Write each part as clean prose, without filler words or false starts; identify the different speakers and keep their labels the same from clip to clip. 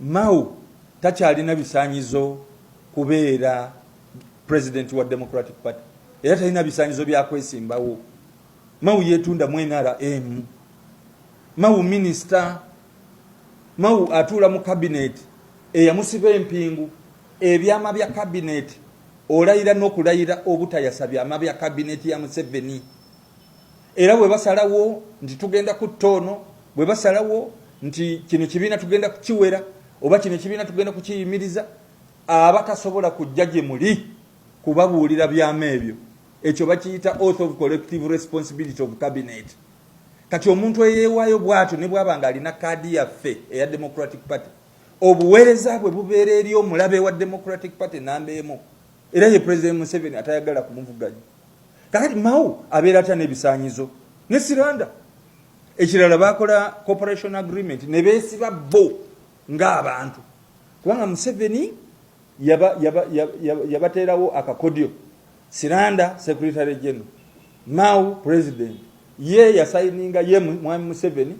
Speaker 1: Mao takyalina bisaanyizo kubeera president wa Democratic Party, era talina bisaanyizo byakwesimbawo. Mao yeetunda mu NRM. Mao minisita, Mao atuula mu cabinet eyamusiba empingu. Ebyama bya cabinet, olayira n'okulayira obutayasa byama bya cabinet ya Museveni. Era bwe basalawo nti tugenda kutta ono, bwe basalawo nti kino kibiina tugenda kukiwera oba kino ekibiina tugenda kukiyimiriza, aba tasobola kujja gye muli kubabuulira byama ebyo. Ekyo bakiyita oath of collective responsibility of cabinet. Kati omuntu eyeewaayo bw'atyo, ne bw'aba ng'alina kaadi yaffe eya Democratic Party, obuweereza bwe bubeera eri omulabe wa Democratic Party namba emu, era ye President Museveni atayagala kumuvuganya. Kakati Mao abeera atya n'ebisaanyizo ne Siranda? Ekirala, bakola cooperation agreement ne beesiba bo ng'abantu, kubanga Museveni yabateerawo akakodyo. Siranda secretary general, Mao president, ye yasayininga ye mwami Museveni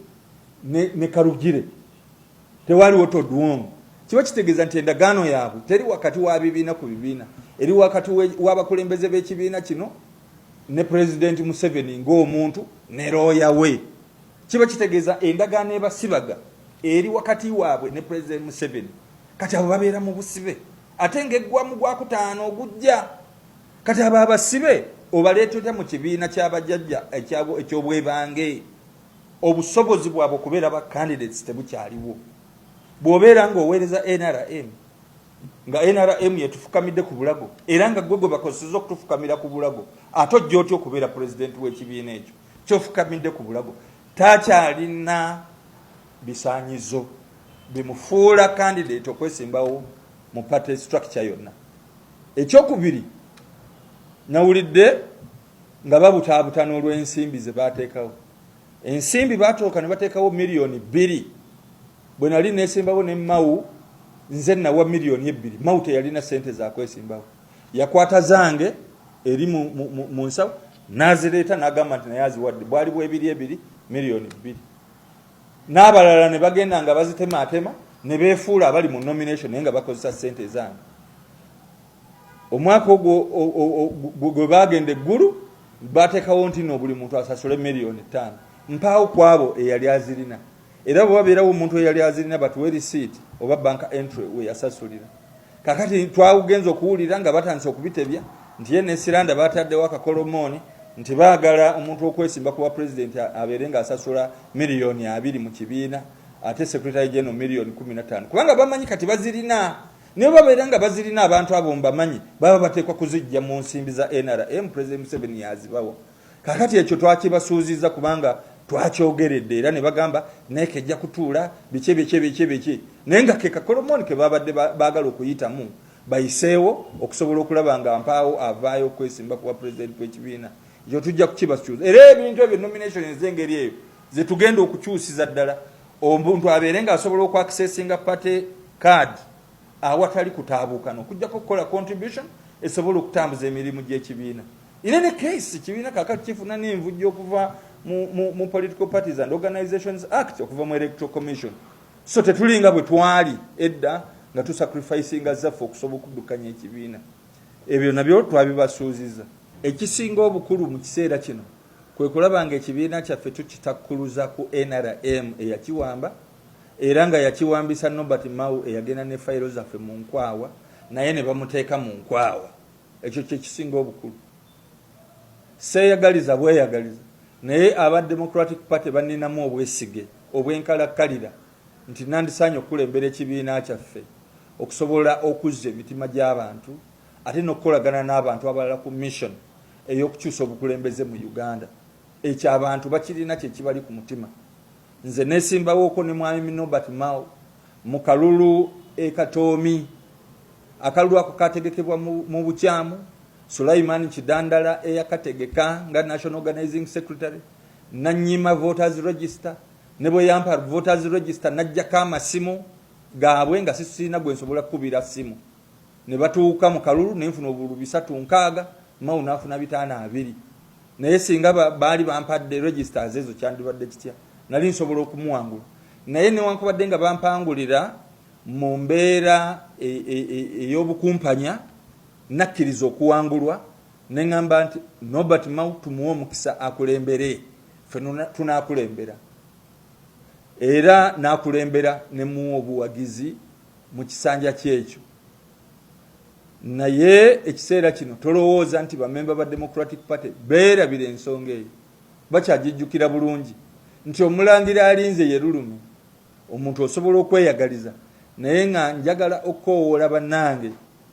Speaker 1: ne Karugire, tewaliwo Todwong. Kiba kitegeeza nti endagaano yaabwe teri wakati wa bibiina ku bibiina, eri wakati w'abakulembeze b'ekibiina kino ne President Museveni ng'omuntu ne looya we. Kiba kitegeeza endagaano ebasibaga eri wakati waabwe ne President Museveni. Kati abo babeera mu busibe, ate ng'eggwa mu gwakutaano ogujja. Kati abo abasibe obaleeta otya mu kibiina ky'abajjajja eky'obwebange? Obusobozi bwabwe okubeera ba candidates tebukyaliwo. Bw'obeera ng'oweereza NRM, nga NRM yetufukamidde ku bulago, era nga gwe gwe bakozeseza okutufukamira ku bulago, ate ojja otya okubeera pulezidenti w'ekibiina ekyo kyofukamidde ku bulago? Takyalina bisaanyizo bimufuula candidate okwesimbawo mu party structure yonna. Ekyokubiri, nawulidde nga babutaabutana olw'ensimbi ze baateekawo. Ensimbi baatooka ne bateekawo 2 miliyoni. Bwe nali nesimbawo ne Mao, nze nawa 2 miliyoni. Mao teyalina sente zakwesimbawo, yakwata zange eri mu nsawo nazireeta, n'agamba nti naye aziwadde. Bwali bwebiri ebiri, 2 miliyoni. N'abalala ne bagenda nga bazitemaatema ne beefuula abali mu nomination, naye nga bakozesa sente zange. Omwaka ogwo gwe bagenda eggulu, bateekawo nti no buli muntu asasule 5 miliyoni. Mpaawo kwabo eyali azirina, era bwe wabeerawo omuntu eyali azirina, batuwe receipt oba bank entry we yasasulira. Kakati twagenza okuwulira nga batandise okubitebya nti ye ne Siranda bataddewo akakolomooni nti baagala omuntu okwesimba kuba pulezidenti abeere ng'asasula 20 miliyoni mu kibiina, ate secretary general 15 miliyoni, kubanga bamanyi kati bazirina. Naye babeera nga bazirina, abantu abo mbamanyi, baba bateekwa kuzijja mu nsimbi za NRM. President Museveni yazibawa. Kakati ekyo twakibasuuziza kubanga twakyogeredde, era ne bagamba naye kejja kutuula biki biki biki biki, naye nga ke kakolomoni ke babadde baagala okuyitamu bayiseewo okusobola okulaba nga mpaawo avaayo okwesimba kuba pulezidenti w'ekibiina. Ekyo tujja kukibakyusa, era ebintu ebyo, nomination ez'engeri eyo, zetugenda okukyusiza ddala, omuntu abeere ng'asobola okwaccessinga party card awatali kutaabuukana, okugjako okukola contribution esobola okutambuza emirimu gy'ekibiina. In any case, kibiina kakati kifuna n'envujjo okuva mu Political Parties and Organizations Act, okuva mu Electoral Commission. So tetulinga bwe twali edda nga tusacrificinga zaffe okusobola okuddukanya ekibiina. Ebyo nabyo twabibasuuziza. Ekisinga obukulu mu kiseera kino kwe kulaba nga ekibiina kyaffe tukitakkuluza ku NRM eyakiwamba, era nga yakiwambisa Norbert Mao, eyagenda ne fayiro zaffe mu nkwawa, naye ne bamuteeka mu nkwawa. Ekyo kyekisinga obukulu. Seeyagaliza bweyagaliza, naye aba Democratic Party banninamu obwesige obwenkalakkalira nti nandisaanye okukulembera ekibiina kyaffe okusobola okuzza emitima gy'abantu, ate n'okukolagana n'abantu abalala ku mission ey'okukyusa obukulembeze mu Uganda. Ekyo abantu bakirina, kyekibali ku mutima. Nze nesimbawoko ne mwami Norbert Mao mu kalulu ekatoomi. Akalulu ako kategekebwa mu bukyamu. Sulaiman Kidandala eyakategeka nga national organizing secretary nanyima voters register, ne bwe yampa voters register najjako amasimu gaabwe nga sisiina gwe nsobola kukubira simu. Ne batuuka mu kalulu nenfuna obululu 360, Mao naafuna 520. Naye singa baali bampadde registers ezo, kyandibadde kitya? Nali nsobola okumuwangula. Naye newankubadde nga bampangulira mu mbeera ey'obukumpanya, nakkiriza okuwangulwa ne ŋŋamba nti Norbert Mao tumuwe omukisa akulembere, ffe tunaakulembera. Era n'akulembera ne muwa obuwagizi mu kisanja kyekyo. Naye ekiseera kino tolowooza nti bamemba ba Democratic Party beerabira ensonga eyo, bakyagijjukira bulungi nti omulangira alinze ye lulume. Omuntu osobola okweyagaliza, naye nga njagala okukoowoola bannange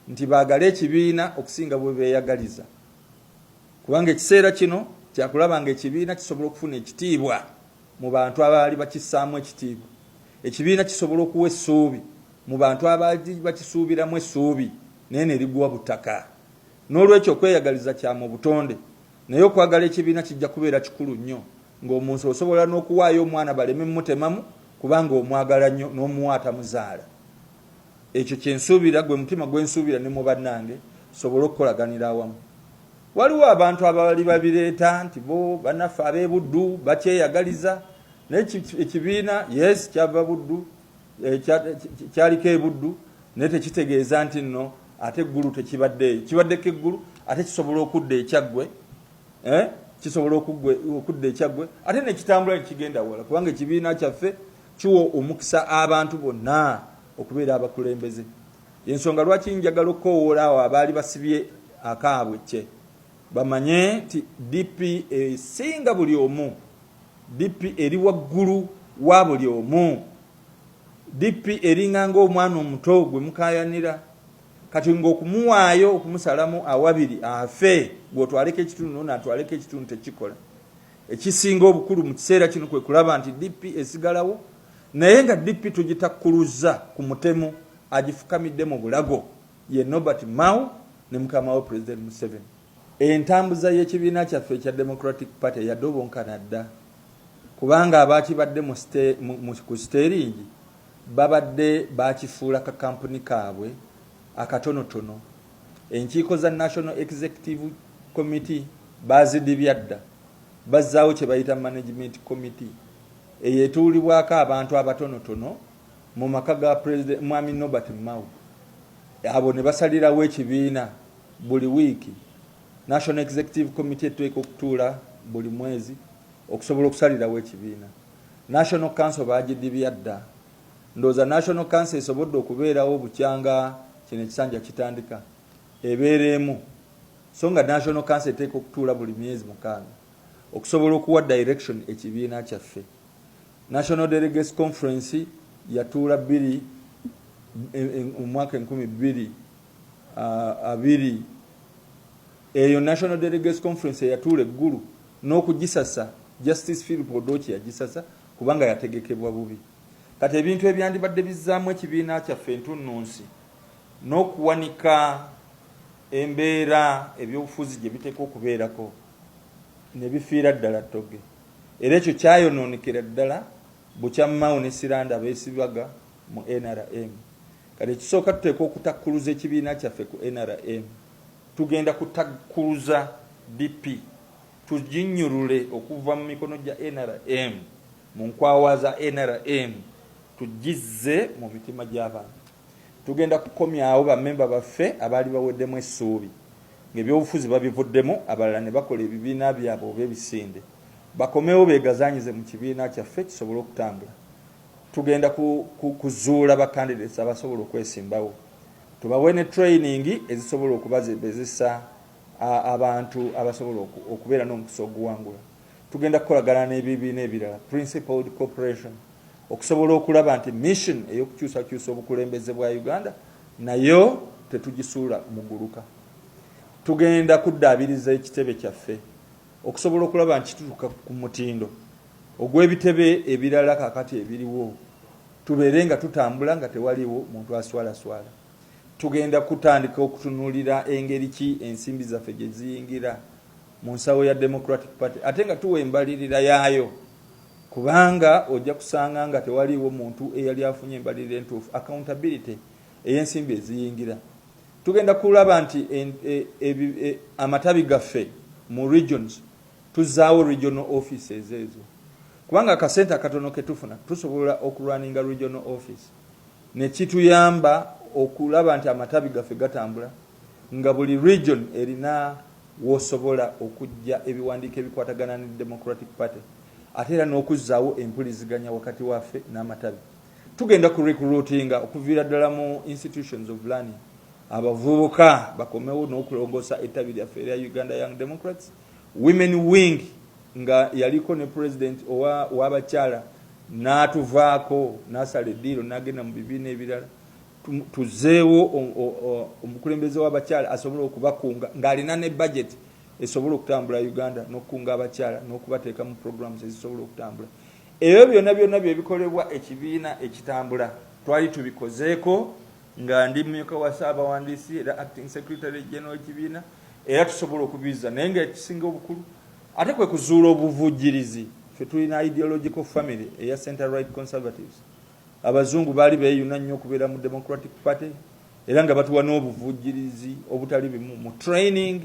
Speaker 1: nti baagale ekibiina okusinga bwe beeyagaliza, kubanga ekiseera kino kyakulaba nga ekibiina kisobola okufuna ekitiibwa mu bantu abaali bakissaamu ekitiibwa. Ekibiina kisobola okuwa essuubi mu bantu abaali bakisuubiramu essuubi naye ne ligwa butaka. N'olwekyo okweyagaliza kya mu butonde, naye okwagala ekibiina kijja kubeera kikulu nnyo ng'omuntu osobola n'okuwaayo omwana baleme mutemamu kubanga omwagala nnyo n'omuwa atamuzaala. Ekyo kye nsuubira, gwe mutima gwe nsuubira ne mu bannange tusobole okukolaganira awamu. Waliwo abantu abaali babireeta nti bo bannaffe ab'e Buddu bakyeyagaliza, naye ekibiina yes kyava Buddu, kyaliko e Buddu, naye tekitegeeza nti nno ate Ggulu tekibaddeeyo. Kibaddeko e Ggulu ate kisobola okudda e Kyaggwe, kisobola okudda e Kyaggwe ate ne kitambula ne kigenda wala, kubanga ekibiina kyaffe kiwa omukisa abantu bonna okubeera abakulembeze. Y'ensonga lwaki njagala okukoowoola abo abaali basibye akaabwe kye bamanye nti DP esinga buli omu, DP eri waggulu wa buli omu, DP eringa ng'omwana omuto gwe mukaayanira kati ng'okumuwaayo okumusalamu awabiri afe gw'otwaleko ekitundu n'ono atwaleko ekitundu tekikola. Ekisinga obukulu mu kiseera kino kwe kulaba nti DP esigalawo naye nga DP tugitakkuluzza ku mutemu agifukamidde mu bulago ye Norbert Mao ne mukama we Pulezidenti Museveni. Entambuza y'ekibiina kyaffe ekya Democratic Party yadobonkana dda kubanga abakibadde ku siteeringi babadde bakifuula kakampuni kaabwe akatonotono. Enkiiko za National Executive Committee baazidibya dda, bazzaawo kye bayita Management Committee eyo etuulibwako abantu abatonotono mu maka ga President Mwami Norbert Mao, abo ne basalirawo ekibiina buli wiiki. National Executive Committee eteekwa okutuula buli mwezi okusobola okusalirawo ekibiina. National Council baagidibya dda. Ndowooza National Council esobodde okubeerawo bukyanga kino ekisanja kitandika, ebeera emu, so nga National Council eteekwa okutuula buli myezi 6 okusobola okuwa direction ekibiina kyaffe. National Delegates Conference yatuula bbiri mu mwaka 2020. Eyo National Delegates Conference eyatuula e Gulu n'okugisasa, Justice Philip Odoki yagisasa kubanga yategekebwa bubi. Kati ebintu ebyandibadde bizzaamu ekibiina kyaffe entunnunsi n'okuwanika embeera ebyobufuzi gye biteekwa okubeerako ne bifiira ddala ttogge. Era ekyo kyayonoonekera ddala bukya Mao ne Siranda beesibaga mu nrm. Kati ekisooka tuteekwa okutakkuluza ekibiina kyaffe ku nrm. Tugenda kutakkuluza DP tuginnyulule okuva mu mikono gya nrm, mu nkwawa za nrm tugizze mu mitima gy'abantu. Tugenda kukomyawo bammemba baffe abaali baweddemu essuubi ng'ebyobufuzi babivuddemu abalala ne bakola ebibiina byabwe oba ebisinde bakomewo beegazaanyize mu kibiina kyaffe kisobole okutambula. Tugenda kuzuula ba candidates abasobola okwesimbawo tubawe ne training ezisobola okubazebezesa abantu abasobola okubeera n'omukisa oguwangula. Tugenda kukolagana n'ebibiina ebirala, principled cooperation, okusobola okulaba nti mission ey'okukyusakyusa obukulembeze bwa Uganda nayo tetugisuula muguluka. Tugenda kuddaabiriza ekitebe kyaffe okusobola okulaba nti kitutuuka ku mutindo ogw'ebitebe ebirala kaakati ebiriwo, tubeere nga tutambula nga tewaliiwo muntu aswalaswala. Tugenda kutandika okutunuulira engeri ki ensimbi zaffe gye ziyingira mu nsawo ya Democratic Party ate nga tuwa embalirira yaayo kubanga ojja kusanga nga tewaliiwo muntu eyali afunye embalirira entuufu, accountability ey'ensimbi eziyingira. Tugenda kulaba nti amatabi gaffe mu regions tuzzaawo regional offices ezo kubanga akasente akatono ke tufuna tusobola okulwaninga regional office. Ne kituyamba okulaba nti amatabi gaffe gatambula, nga buli region erina w'osobola okuggya ebiwandiiko ebikwatagana ne Democratic Party, ate era n'okuzzaawo empuliziganya wakati waffe n'amatabi. Tugenda ku recruitinga okuviira ddala mu institutions of learning, abavubuka bakomewo n'okulongoosa ettabi lyaffe erya Uganda Young Democrats Women Wing, nga yaliko ne president ow'abakyala n'atuvaako n'asala eddiiro n'agenda mu bibiina ebirala. Tuzeewo omukulembeze w'abakyala asobola okubakunga ng'alina ne budget esobola okutambula Uganda n'okukunga abakyala n'okubateeka mu programs ezisobola okutambula. Ebyo byonna byonna byebikolebwa ekibiina ekitambula. Twali tubikozeeko nga ndi mumyuka wa ssaabawandiisi era acting secretary general w'ekibiina, era tusobola okubizza. Naye nga ekisinga obukulu ate kwe kuzuula obuvujjirizi. Ffe tulina ideological family eya center right conservatives. Abazungu baali beeyuna nnyo okubeera mu Democratic Party, era nga batuwa n'obuvujjirizi obutali bimu mu training,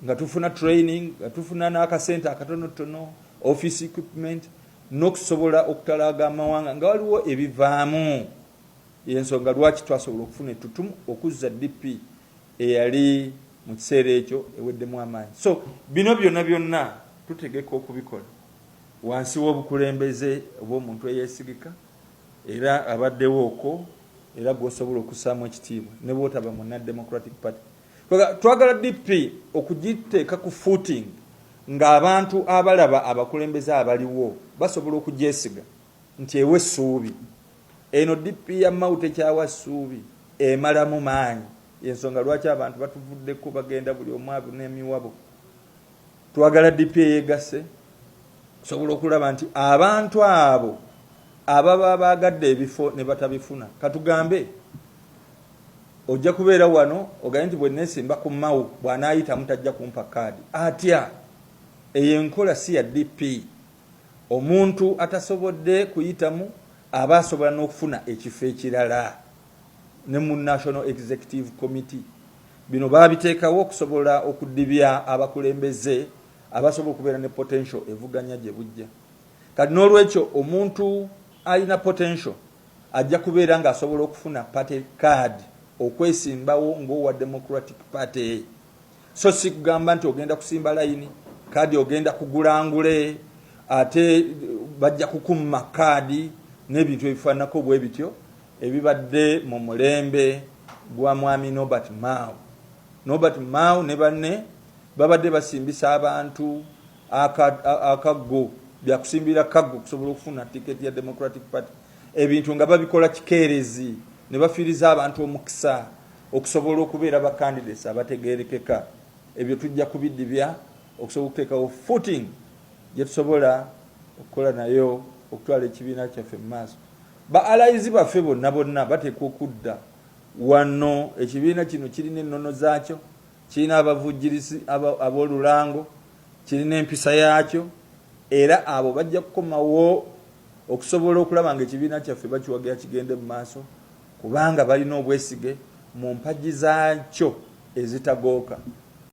Speaker 1: nga tufuna training, nga tufuna n'akasente akatonotono, office equipment, n'okusobola okutalaaga amawanga nga waliwo ebivaamu. Yensonga lwaki twasobola okufuna ettutumu okuzza DP eyali mu kiseera ekyo eweddemu amaanyi. So bino byonna byonna tutegeka okubikola wansi w'obukulembeze obw'omuntu eyeesigika era abaddewo okwo, era gw'osobola okussaamu ekitiibwa ne bw'otaba munna Democratic Party. Twagala DP okugiteeka ku footing ng'abantu abalaba abakulembeze abaliwo basobola okugyesiga nti ewa essuubi. Eno DP ya Mao tekyawa ssuubi, emalamu maanyi. Yensonga lwaki abantu batuvuddeko, bagenda buli omu n'emiwabo. Twagala DP eyegasse osobola okulaba nti abantu abo ababa baagadde ebifo ne batabifuna, katugambe ojja kubeera wano ogambe nti bwe neesimba ku Mao, bw'anaayitamu tajja kumpa kaadi, atya? Eyo enkola si ya DP. Omuntu atasobodde kuyitamu aba asobola n'okufuna ekifo ekirala ne mu National Executive Committee. Bino baabiteekawo okusobola okudibya abakulembeze abasobola okubeera ne potential evuganya gye bujja. Kati n'olwekyo omuntu alina potential ajja kubeera ng'asobola okufuna party card okwesimbawo ng'owa Democratic Party, so si kugamba nti ogenda kusimba layini, kaadi ogenda kugulangule, ate bajja kukumma kaadi n'ebintu ebifaananako bwe bityo ebibadde mu mulembe gwa mwami Norbert Mao. Norbert Mao ne banne babadde basimbisa abantu akaggo, byakusimbira kaggo okusobola okufuna tiketi ya Democratic Party, ebintu nga babikola kikeerezi ne bafiiriza abantu omukisa okusobola okubeera ba candidates abategeerekeka. Ebyo tujja kubidibya okusobola okuteekawo footing gye tusobola okukola nayo okutwala ekibiina kyaffe mu maaso. Ba allies baffe bonna bonna bateekwa okudda wano. Ekibiina kino kirina ennono zaakyo, kirina abavujjirizi ab'olulango, kirina empisa yaakyo, era abo bajja kukomawo okusobola okulaba nga ekibiina kyaffe bakiwagira kigende mu maaso, kubanga balina obwesige mu mpagi zaakyo ezitagooka.